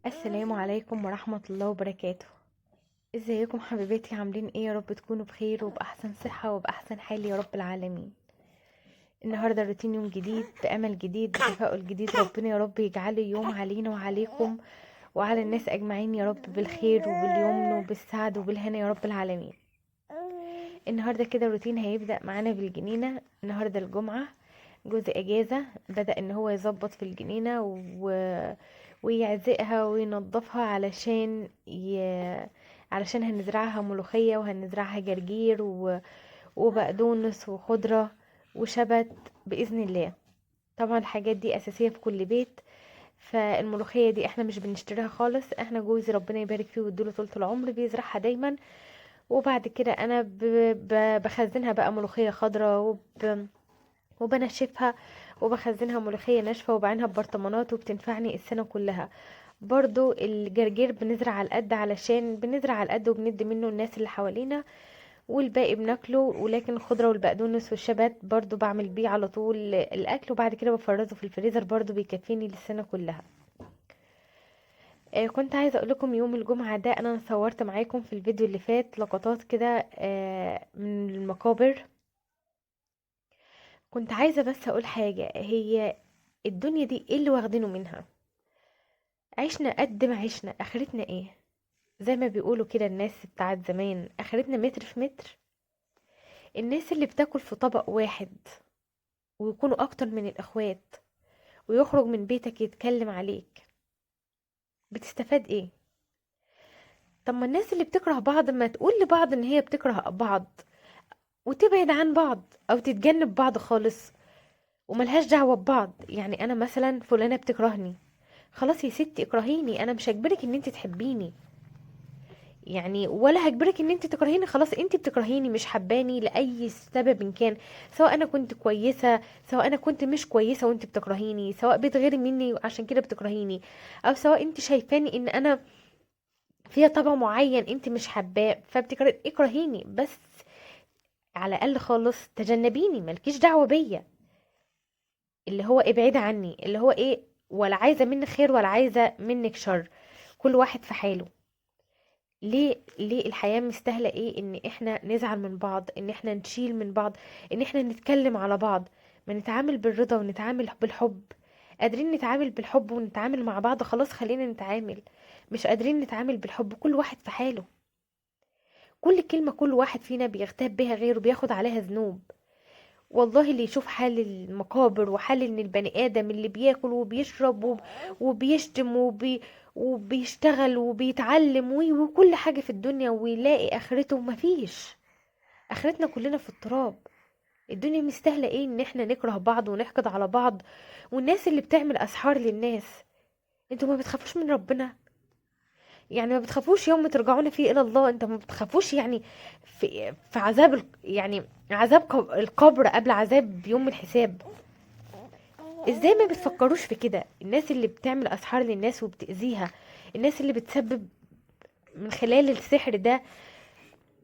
السلام عليكم ورحمة الله وبركاته. ازيكم حبيباتي؟ عاملين ايه؟ يا رب تكونوا بخير وبأحسن صحة وبأحسن حال يا رب العالمين. النهاردة روتين يوم جديد بأمل جديد بتفاؤل جديد، ربنا يا رب يجعله يوم علينا وعليكم وعلى الناس أجمعين يا رب بالخير وباليمن وبالسعد وبالهنا يا رب العالمين. النهاردة كده الروتين هيبدأ معانا بالجنينة. النهاردة الجمعة، جزء اجازة، بدأ ان هو يظبط في الجنينة ويعزقها وينظفها علشان هنزرعها ملوخية وهنزرعها جرجير وبقدونس وخضرة وشبت بإذن الله. طبعا الحاجات دي أساسية في كل بيت، فالملوخية دي احنا مش بنشتريها خالص، احنا جوزي ربنا يبارك فيه ويديله طولة العمر بيزرعها دايما، وبعد كده انا بخزنها بقى ملوخية خضراء وبنشفها وبخزنها ملوخية ناشفة وبعينها ببرطمانات وبتنفعني السنة كلها. برضو الجرجير بنزرع على القد، علشان بنزرع على القد وبندي منه الناس اللي حوالينا والباقي بناكله، ولكن الخضرة والبقدونس والشبت برضو بعمل بيه على طول الاكل، وبعد كده بفرزه في الفريزر برضو بيكفيني للسنة كلها. كنت عايزة اقول لكم يوم الجمعة ده انا صورت معاكم في الفيديو اللي فات لقطات كده من المقابر. كنت عايزة بس اقول حاجة، هي الدنيا دي ايه اللي واخدينه منها؟ عشنا قد ما عشنا، اخرتنا ايه؟ زي ما بيقولوا كده الناس بتاعت زمان، اخرتنا متر في متر. الناس اللي بتاكل في طبق واحد ويكونوا اكتر من الاخوات ويخرج من بيتك يتكلم عليك، بتستفاد ايه؟ طب ما الناس اللي بتكره بعض ما تقول لبعض ان هي بتكره بعض وتبعد عن بعض او تتجنب بعض خالص وملهاش دعوة ببعض. انا مثلا فلانة بتكرهني، خلاص يا ستي اكرهيني، انا مش هجبرك ان انت تحبيني ولا هجبرك ان انت تكرهيني، خلاص انت بتكرهيني مش حباني لاي سبب كان، سواء انا كنت كويسة سواء انا كنت مش كويسة وانت بتكرهيني، سواء بتغيري مني عشان كده بتكرهيني، او سواء انت شايفاني ان انا فيها طبع معين انت مش حباه فبتكرهيني، اكرهيني بس على الاقل خالص تجنبيني، مالكيش دعوة بيا، اللي هو ابعدي عني، اللي هو ايه، ولا عايزة منك خير ولا عايزة منك شر، كل واحد في حاله. ليه الحياة مستاهلة ايه ان احنا نزعل من بعض، ان احنا نشيل من بعض، ان احنا نتكلم على بعض؟ ما نتعامل بالرضا ونتعامل بالحب. قادرين نتعامل بالحب ونتعامل مع بعض، خلاص خلينا نتعامل. مش قادرين نتعامل بالحب، كل واحد في حاله. كل كلمة كل واحد فينا بيغتاب بها غيره بياخد عليها ذنوب. والله اللي يشوف حال المقابر وحال ان البني ادم اللي بياكل وبيشرب وبيشتم وبيشتغل وبيتعلم وكل حاجة في الدنيا ويلاقي اخرته، مفيش. اخرتنا كلنا في التراب. الدنيا مستاهلة ايه ان احنا نكره بعض ونحقد على بعض؟ والناس اللي بتعمل اسحار للناس، انتوا ما بتخافوش من ربنا؟ ما بتخافوش يوم ترجعون فيه الى الله؟ انتوا ما بتخافوش في عذاب عذاب القبر قبل عذاب يوم الحساب؟ ازاي ما بتفكروش في كده؟ الناس اللي بتعمل اسحار للناس وبتأذيها، الناس اللي بتسبب من خلال السحر ده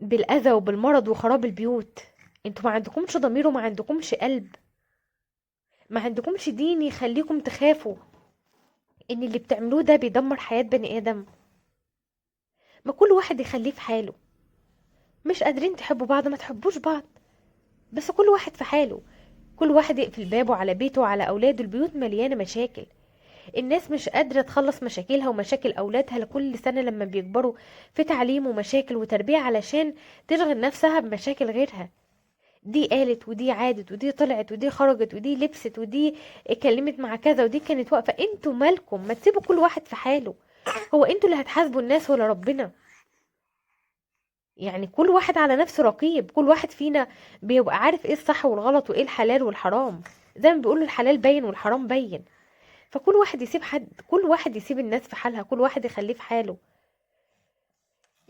بالاذى وبالمرض وخراب البيوت، انتوا ما عندكمش ضمير وما عندكمش قلب، ما عندكمش دين يخليكم تخافوا ان اللي بتعملوه ده بيدمر حياة بني ادم. ما كل واحد يخليه في حاله. مش قادرين تحبوا بعض، ما تحبوش بعض، بس كل واحد في حاله، كل واحد يقفل بابه على بيته وعلى اولاده. البيوت مليانه مشاكل، الناس مش قادره تخلص مشاكلها ومشاكل اولادها لكل سنه لما بيكبروا في تعليم ومشاكل وتربيه، علشان تشغل نفسها بمشاكل غيرها. دي قالت ودي عادت ودي طلعت ودي خرجت ودي لبست ودي اتكلمت مع كذا ودي كانت واقفه. انتوا مالكم؟ ما تسيبوا كل واحد في حاله. هو انتوا اللي هتحاسبوا الناس ولا ربنا؟ كل واحد على نفسه رقيب، كل واحد فينا بيبقى عارف ايه الصح والغلط وايه الحلال والحرام. زي ما بيقولوا الحلال باين والحرام باين. فكل واحد يسيب حد، كل واحد يسيب الناس في حالها، كل واحد يخليه في حاله.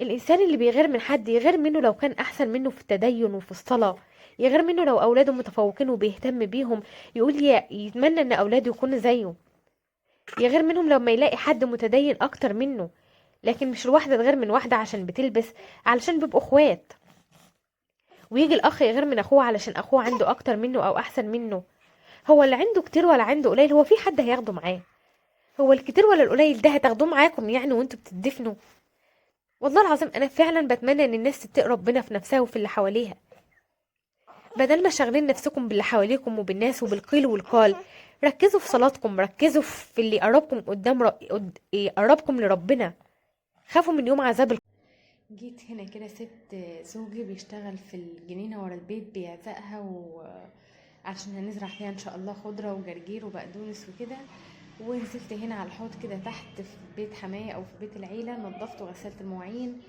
الانسان اللي بيغير من حد يغير منه لو كان احسن منه في التدين وفي الصلاة، يغير منه لو اولاده متفوقين وبيهتم بيهم، يقول يتمنى ان اولاده يكونوا زيه، يغير منهم لما يلاقي حد متدين اكتر منه. لكن مش الواحدة تغير من واحدة عشان بتلبس، علشان بيبقوا اخوات، ويجي الاخ يغير من اخوه علشان اخوه عنده اكتر منه او احسن منه. هو اللي عنده كتير ولا عنده قليل، هو في حد هياخده معاه؟ هو الكتير ولا القليل ده هتاخدوه معاكم يعني وانتوا بتدفنوا؟ والله العظيم انا فعلا بتمنى ان الناس تتقي ربنا في نفسها وفي اللي حواليها، بدل ما شاغلين نفسكم باللي حواليكم وبالناس وبالقيل والقال. ركزوا في صلاتكم، ركزوا في اللي قربكم قدام قربكم لربنا، خافوا من يوم عذاب. جيت هنا كده سبت زوجي بيشتغل في الجنينة ورا البيت بيعزقها، وعشان هنزرع فيها ان شاء الله خضرة وجرجير وبقدونس وكده. ونزلت هنا على الحوض كده تحت في بيت حماية او في بيت العيلة، نظفت وغسلت المواعين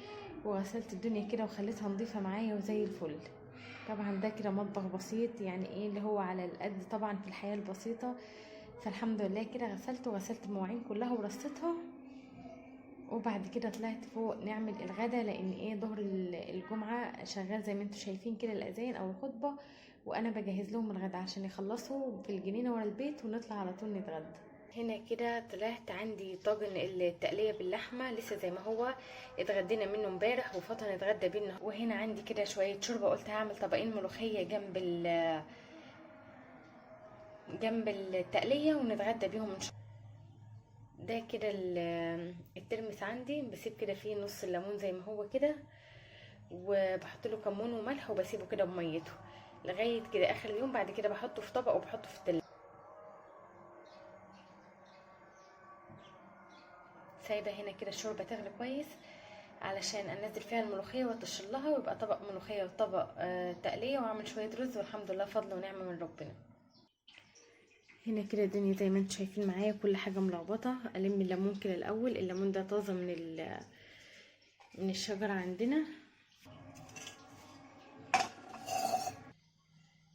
وغسلت الدنيا كده وخليتها نظيفة معايا وزي الفل. طبعا ده كده مطبخ بسيط، يعني ايه اللي هو على القد طبعا في الحياة البسيطة. فالحمد لله كده غسلت وغسلت المواعين كلها ورصيتها، وبعد كده طلعت فوق نعمل الغدا، لان ايه ظهر الجمعة شغال زي ما انتم شايفين كده الاذان او الخطبة، وانا بجهز لهم الغدا عشان يخلصوا في الجنينة ورا البيت ونطلع على طول نتغدى. هنا كده طلعت عندي طاجن التقليه باللحمه لسه زي ما هو، اتغدينا منه امبارح وفطر نتغدى بيه. وهنا عندي كده شوية شوربة، قلت هعمل طبقين ملوخية جنب التقليه ونتغدى بيهم ان شاء الله. ده كده الترمس عندي، بسيب كده فيه نص الليمون زي ما هو كده، وبحط له كمون وملح وبسيبه كده بميته لغاية كده اخر اليوم. بعد كده بحطه في طبق وبحطه في التلاجة. سايبه هنا كده الشوربة تغلي كويس علشان انزل فيها الملوخية واطشلها، ويبقى طبق ملوخية وطبق تقليه، واعمل شوية رز، والحمد لله فضل ونعمه من ربنا. هنا كده الدنيا زي ما انتم شايفين معايا كل حاجة ملخبطة. الم الليمون كده الاول، الليمون ده طازة من الشجرة عندنا.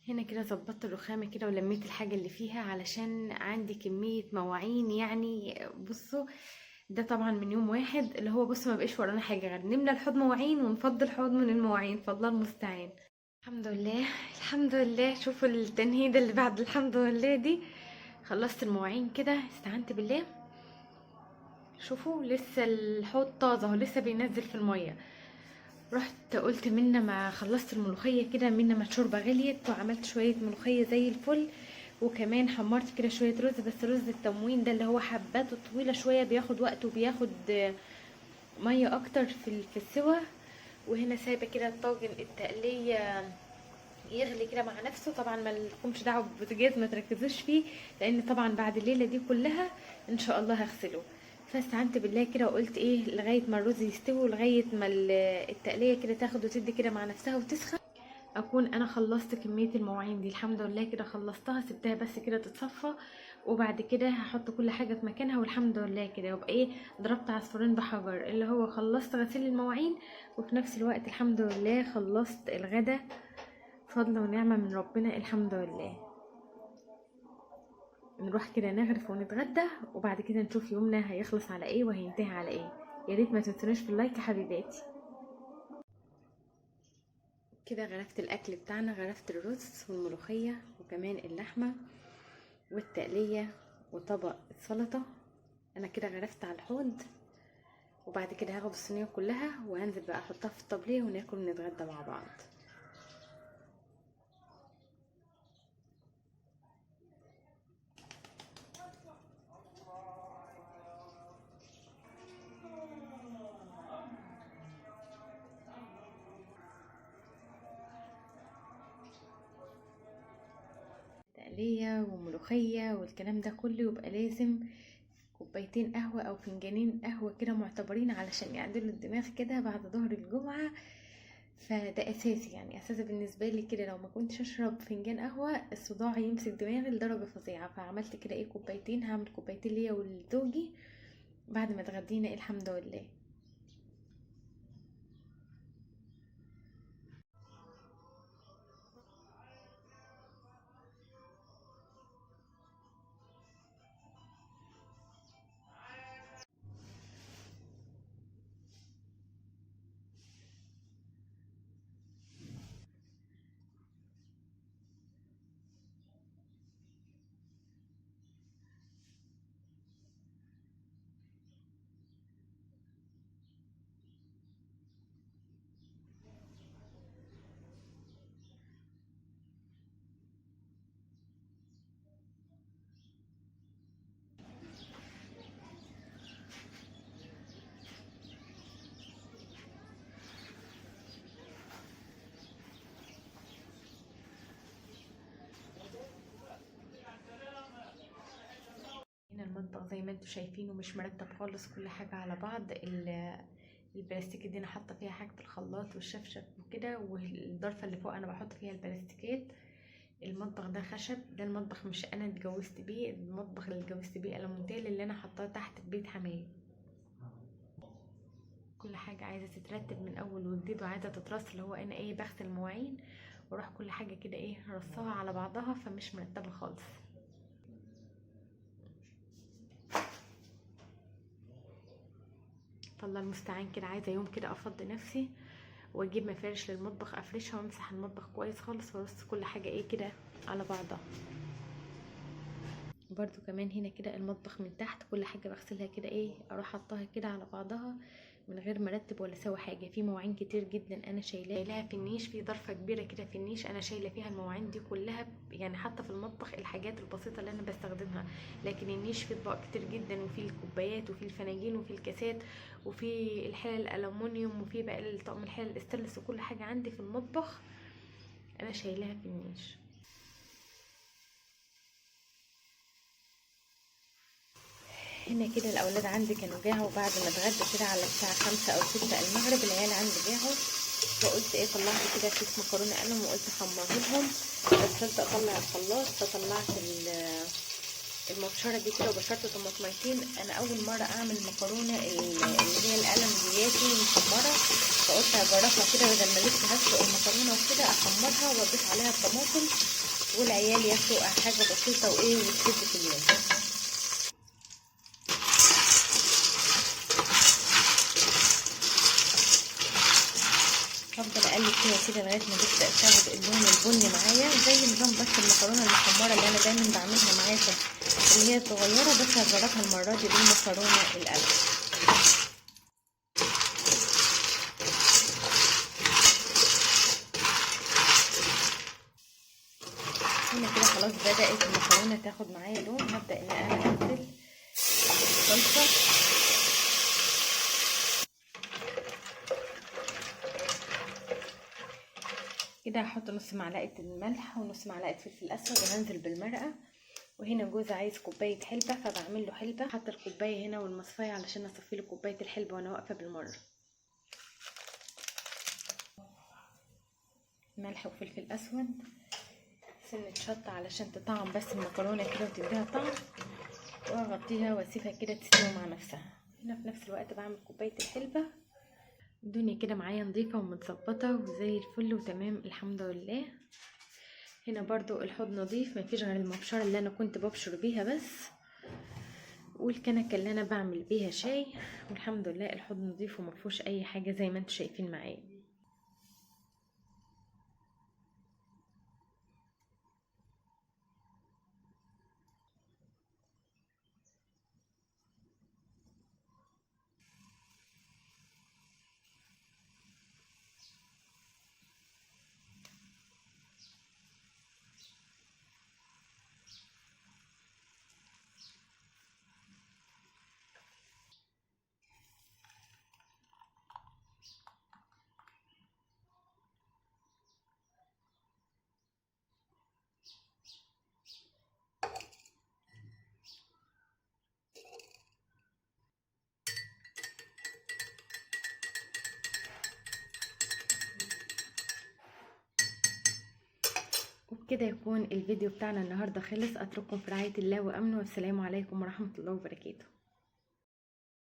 هنا كده ظبطت الرخامه كده ولميت الحاجة اللي فيها، علشان عندي كمية مواعين يعني. بصوا ده طبعا من يوم واحد اللي هو بصوا ما بقاش ورانا حاجة غير نملى الحوض مواعين ونفضي الحوض من المواعين، فالله المستعان. الحمد لله الحمد لله. شوفوا التنهيده اللي بعد الحمد لله دي، خلصت المواعين كده استعنت بالله. شوفوا لسه الحوض طازة اهو، لسه بينزل في المية. رحت قلت منا ما خلصت الملوخية كده، منا ما الشوربة غليت، وعملت شوية ملوخية زي الفل، وكمان حمرت كده شوية رز، بس رز التموين ده اللي هو حباته طويلة شوية بياخد وقت وبياخد مية اكتر في السوا. وهنا سايبه كده الطاجن التقليه يغلي كده مع نفسه، طبعا ما لكمش دعوه بالبوتاجاز، ما تركزوش فيه، لان طبعا بعد الليلة دي كلها ان شاء الله هغسله. فاستعنت بالله كده وقلت ايه لغاية ما الرز يستوي ولغاية ما التقليه كده تاخد وتدي كده مع نفسها وتسخن، اكون انا خلصت كمية المواعين دي الحمد لله كده خلصتها. سبتها بس كده تتصفى، وبعد كده هحط كل حاجة في مكانها والحمد لله كده. يبقى ايه ضربت عصفورين بحجر، اللي هو خلصت غسيل المواعين وفي نفس الوقت الحمد لله خلصت الغدا، فضل ونعمه من ربنا الحمد لله. نروح كده نغرف ونتغدى، وبعد كده نشوف يومنا هيخلص على ايه وهينتهي على ايه. يا ريت ما تنسوناش في ال like يا حبيباتي. كده غرفت الاكل بتاعنا، غرفت الرز والملوخيه وكمان اللحمة والتقليه وطبق السلطة. انا كده غرفت على الحوض، وبعد كده هاخد الصينية كلها وهنزل بقى احطها في الطبلية وناكل ونتغدى مع بعض. تقلية وملوخية والكلام ده كله يبقى لازم كوبايتين قهوة او فنجانين قهوة كده معتبرين علشان يعدلوا الدماغ كده بعد ظهر الجمعة. فده اساسي، يعني اساسي بالنسبة لي كده، لو ما كنتش اشرب فنجان قهوة الصداع يمسك دماغي لدرجة فظيعة. فعملت كده ايه كوبايتين، هعمل كوبايتين ليا ولزوجي بعد ما اتغدينا الحمد لله. انتوا شايفينه مش مرتب خالص، كل حاجة على بعض. البلاستيك دي انا حاطه فيها حاجة الخلاط والشفشف وكده، والضرفه اللي فوق انا بحط فيها البلاستيكات. المطبخ ده خشب، ده المطبخ مش انا اتجوزت بيه، المطبخ اللي اتجوزت بيه المونتيل اللي انا حطاه تحت في بيت حماية. كل حاجة عايزه تترتب من اول وجديد وعايزه تترص، اللي هو انا ايه بغسل مواعين واروح كل حاجة كده ايه رصاها على بعضها، فمش مرتبه خالص. فالله المستعان كده، عايزه يوم كده افضي نفسي واجيب مفارش للمطبخ افرشها وامسح المطبخ كويس خالص وارص كل حاجة ايه كده على بعضها. برضو كمان هنا كده المطبخ من تحت كل حاجة بغسلها كده ايه اروح حطها كده على بعضها من غير ما ارتب ولا اسوي حاجة. في مواعين كتير جدا انا شايلاها في النيش، في ظرفة كبيرة كده في النيش انا شايله فيها المواعين دي كلها، يعني حتى في المطبخ الحاجات البسيطة اللي انا بستخدمها، لكن النيش فيه اطباق كتير جدا، وفي الكوبايات وفي الفناجين وفي الكاسات وفي الحلل الالومنيوم وفي بقى الطقم الحلل الاستانلس، وكل حاجة عندي في المطبخ انا شايلاها في النيش. هنا كده الاولاد عندي كانوا جاعوا بعد ما اتغدوا كده على الساعة 5 او 6 المغرب، العيال عندي جاعوا، فقلت ايه طلعت كده كيس مكرونه قلم وقلت احمره لهم، بس اطلع الخلاط فطلعت المبشره دي كده وبشرت طماطميتين. انا اول مرة اعمل مكرونه اللي هي القلم دياتي محمرة، فقلت هجربها كده بدل ما لسه هسلق المكرونه وكده احمرها واضيف عليها الطماطم والعيال ياكلوا حاجة بسيطة وايه وتسد في اليوم. هفضل اقلب فيها كده لغاية ما تبدا تاخد اللون البني معايا، زي نظام بس المكرونه المحمره اللي انا دايما بعملها معاكم اللي هي صغيرة، بس هجربها المرة دي بالمكرونه القلم. هنا كده خلاص بدات المكرونه تاخد معايا لون، هبدا ان انا انزل الصلصه. كده هحط نص معلقه الملح ونص معلقه فلفل اسود وهنزل بالمرقه. وهنا جوزي عايز كوباية حلبة فبعمل له حلبة، حاطه الكوباية هنا والمصفايه علشان اصفي له كوباية الحلبة وانا واقفة بالمرة. ملح وفلفل اسود، سنة شطه علشان تطعم بس المكرونه كده وتديها طعم، واغطيها واسيبها كده تستوي مع نفسها. هنا في نفس الوقت بعمل كوباية الحلبة. الدنيا كده معايا نظيفة ومتظبطه وزي الفل وتمام الحمد لله. هنا برضو الحوض نظيف، مفيش غير المبشره اللي انا كنت ببشر بيها بس، والكنكه اللي انا بعمل بيها شاي، والحمد لله الحوض نظيف ومفيهوش اي حاجة زي ما انتم شايفين معايا. وبكده يكون الفيديو بتاعنا النهارده خلص. اترككم في رعاية الله وامنه، والسلام عليكم ورحمة الله وبركاته.